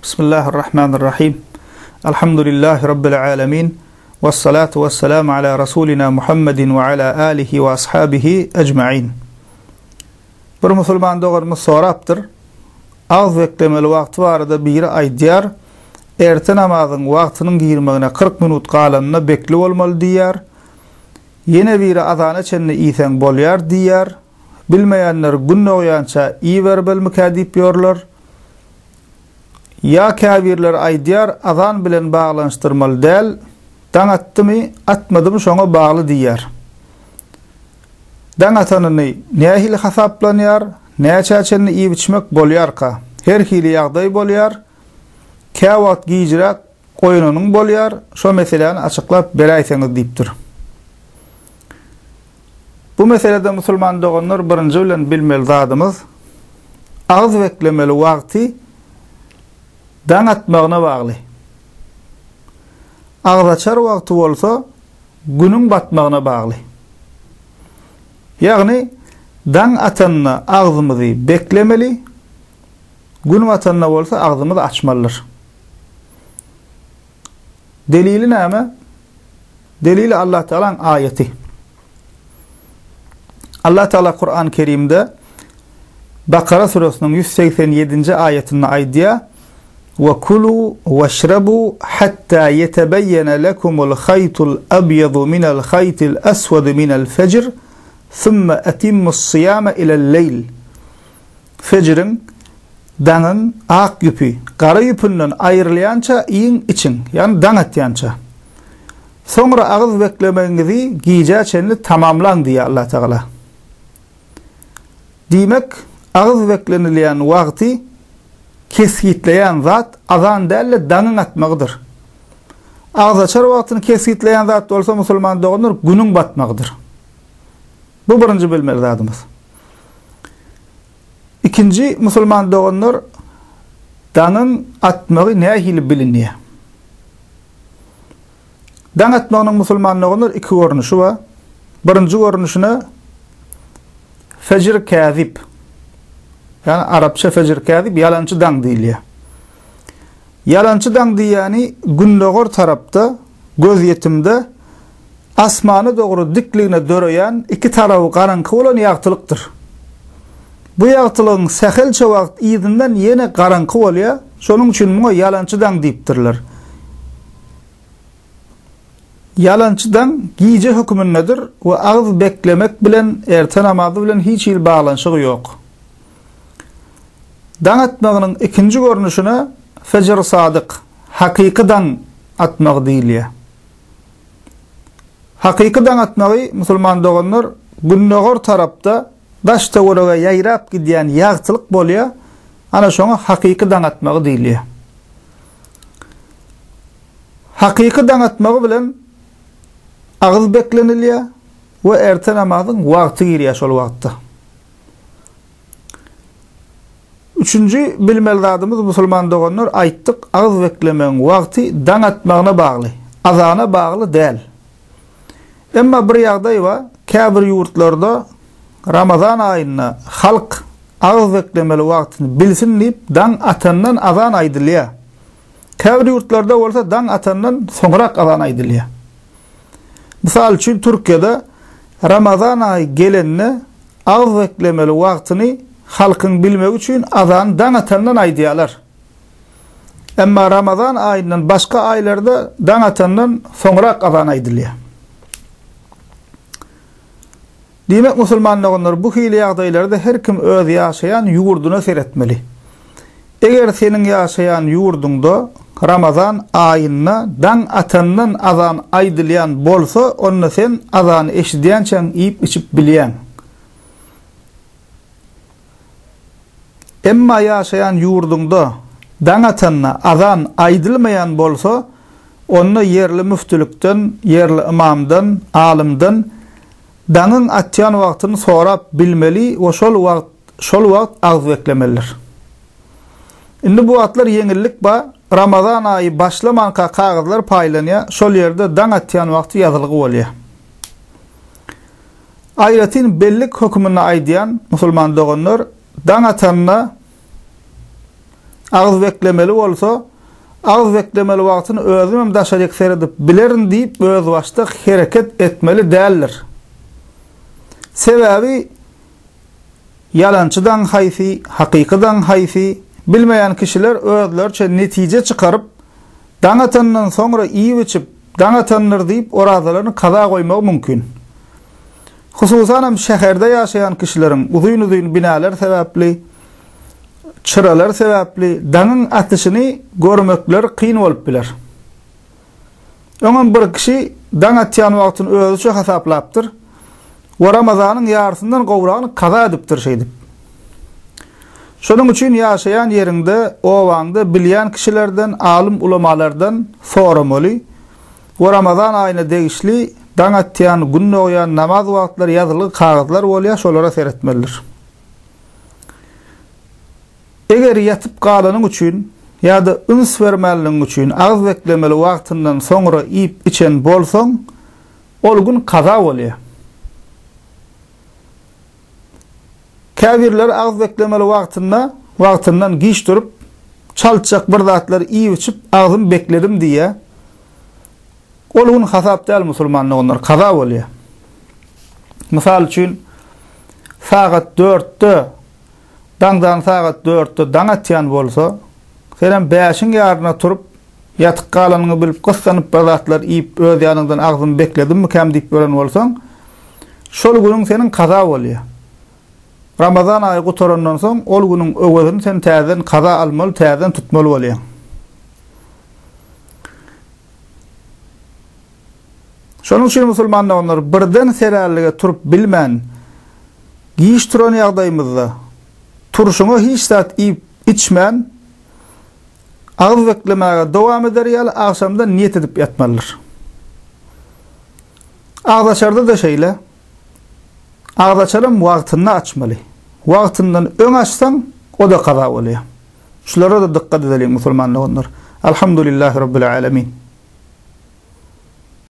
Bismillahirrahmanirrahim. Alhamdulillahi Rabbil alemin. Vessalatu vesselamu ala Rasulina Muhammedin ve ala alihi ve ashabihi ecmain. Bir musulman doganymyz sorapdyr. Agyz beklemeli wagty barada biri aýdýar, erte namazyň wagtynyň girmegine 40 minut galanda bekli bolmaly diýýär. Ýene biri azana çenli iýseň bolýar diýýär. Bilmeýänler gün dogýança iýibermelimikä diýip ýörler. Ýa käbirleri aýdýar azan bilen baglanyşdyrmaly däl, daň atdymy, atmadymy şoňa bagly diýýär. Daň atanyny nähili hasaplanýar, näçä çenli iýip-içmek bolýarka? Her hili ýagdaý bolýar, käwagt gijräk oýananyň bolýar, şo meseläni açyklap beräýseňiz diýipdir. Bu meselede musulman doganlar birinji bilen bilmeli zadymyz, agyz beklemeli wagty daň atmagyna bagly. Agzaçar wagty bolsa günüň batmagyna bagly. Ýagny daň atanda agzymyzy beklemeli, gün batanda bolsa agzymyzy açmalydyr. Delili näme? Delili Allah Taalanyň aýaty. Allah Taala Kur'an-ı Kerimde Bakara suresiniň 187-nji aýatynda aýdýar: "Ve kulu veşrabu hatta yetebeyyene lekumul haytul abyadu minel haytil aswadu minel fecr, thumma etimmus siyama ilel leyl." Fejriň, daňyň ak ýüpi gara ýüpünden aýrylýança iýiň, içiň, ýagny daň atýança. Soňra agyz beklemegiňizi gijä çenli tamamlaň diýýär Allatagala. Diýmek, agyz beklenilýän wagty kesgitleýän zat azan däl-de daňyň atmagydyr. Agzaçar wagtyny kesgitleýän zat bolsa musulman doganlar günüň batmagydyr. Bu birinji bilmeli zadymyz. Ikinji musulman doganlar daňyň atmagy nähili bilinýär? Daň atmagynyň musulman doganlar iki görnüşi bar. Birinji görnüşine fejr käzip. Ýagny arapça fejr käzip ýalançy daň diýilýär. Ýalançy daň diýýäni gündogar tarapda gözýetimde asmana dogry dikligine döreýän iki taraby garaňky bolan ýagtylykdyr. Bu ýagtylygyň sähelçe wagt yzyndan ýene garaňky bolýar, şonuň üçin muňa ýalançy daň diýipdirler. Ýalançy daň gije hökümindedir we agyz beklemek bilen erte namazy bilen hiç hili baglanyşygy ýok. Daň atmagynyň ikinji görnüşine fejr sadyk, hakyky daň atmagy diýilýär. Hakyky daň atmagy, musulman doganlar, gündogar tarapda daş-töwerege ýaýrap gidýän ýagtylyk bolýar, ana şoňa hakyky daň atmagy diýilýär. Hakyky daň atmagy bilen agyz beklenilýär we erte namazyň wagty girýär şol wagtda. Üçünji bilmeli zadymyz musulman doganlar aýtdyk agyz beklemegiň wagty daň atmagyna bagly, azana bagly däl. Emma bir ýagdaý bar, käbir ýurtlarda Ramazan aýynda halk agyz beklemeli wagtyny bilsin diýip daň atandan azan aýdylýar. Käbir ýurtlarda bolsa daň atandan soňrak azan aýdylýar. Mysal üçin Türkiýede Ramazan aýy gelende Agyz beklemeli wagtyny halkyň bilmegi üçin azany daň atandan aýdýarlar. Emma Ramazan aýyndan başga aýlarda daň atandan soňrak azan aýdylýar. Diýmek musulman doganlar bu hili ýagdaýlarda her kim öz ýaşaýan ýurduna seretmeli. Eger seniň ýaşaýan ýurduňda Ramazan aýynda daň atandan azan aýdylýan bolsa, onda sen azany eşidýänçäň iýip-içip bilýäň. Emma ýaşaýan ýurduňda daň atanda azan aýdylmaýan bolsa, onda ýerli müftülikden, ýerli ymamdan, alymdan daňyň atýan wagtyny sorap bilmeli we şol wagt şol wagt agyz beklemelidir. Indi bu wagtlar ýeňillik bar, Ramazan aýy başlamanka kagyzlar paýlanýar, şol ýerde daň atýan wagty ýazylgy bolýar. Aýratyn bellik höküminde aýdýan musulman doganlar, daň atanda. Agyz beklemeli bolsa, agyz beklemeli wagtyny özümem daşaryk seredip bilerin diýip özbaşdak hereket etmeli däldir. Sebäbi ýalançy daň haýsy, hakyky daň haýsy, bilmeýän kişiler özleriçe netije çykaryp, daň atandan soňra iýip-içip, daň atandyr diýip orazalaryny kaza goýmagy mümkin. Hususanam şäherde ýaşaýan kişileriň uzyn-uzyn binalar sebäpli, çyralar sebäpli daňyň atyşyny görmekleri kyn bolup biler. Öňem bir kişi daň atýan wagtyny özüçe hasaplapdyr we Ramazanyň ýarysyndan gowragyny kaza edipdir şeýdip. Şonuň üçin ýaşaýan ýeriňde, obaňda bilýän kişilerden, alym-ulamalardan soramaly we Ramazan aýyna degişli daň atýan, gün dogýan, namaz wagtlary ýazylgy kagyzlar bolýar, şolara seretmelidir. Eger ýatyp galanyň üçin ýa-da üns bermänligiň üçin agyz beklemeli wagtyndan soňra iýip-içen bolsaň, ol gün kaza bolýar. Käbirleri agyz beklemeli wagtynda wagtyndan giç durup, çaltjak bir zatlar iýip-içip agzym bekledim diýýär. Ol gün hasap däl musulman doganlar, kaza bolýar. Mysal üçin, sagat dörtde, daňdan sagat dörtde daň atýan bolsa, senem bäşiň ýaryna turup, ýatyk galanyňy bilip, gyssanyp bir zatlar iýip, öz ýanyňdan agzymy bekledimmikäm diýip ýören bolsaň, şol günüň seniň kaza bolýar. Ramazan aýy gutarandan soň, ol günüň öwezini sen täzeden kaza almaly, täzeden tutmaly bolýaň. Şonuň üçin musulman doganlar birden serärlige turup bilmän, giç turan ýagdaýymyzda turşuňa hiç zat iýip içmän, agyz beklemäge dowam eder ýaly agşamdan niýet edip ýatmalydyr. Agzaçarda-da şeýle. Agzaçaram wagtynda açmaly. Wagtyndan öň açsaň, o-da kaza bolýar. Şulara-da dykgat edeliň musulman doganlar. Alhamdulillahi Rabbil alemin.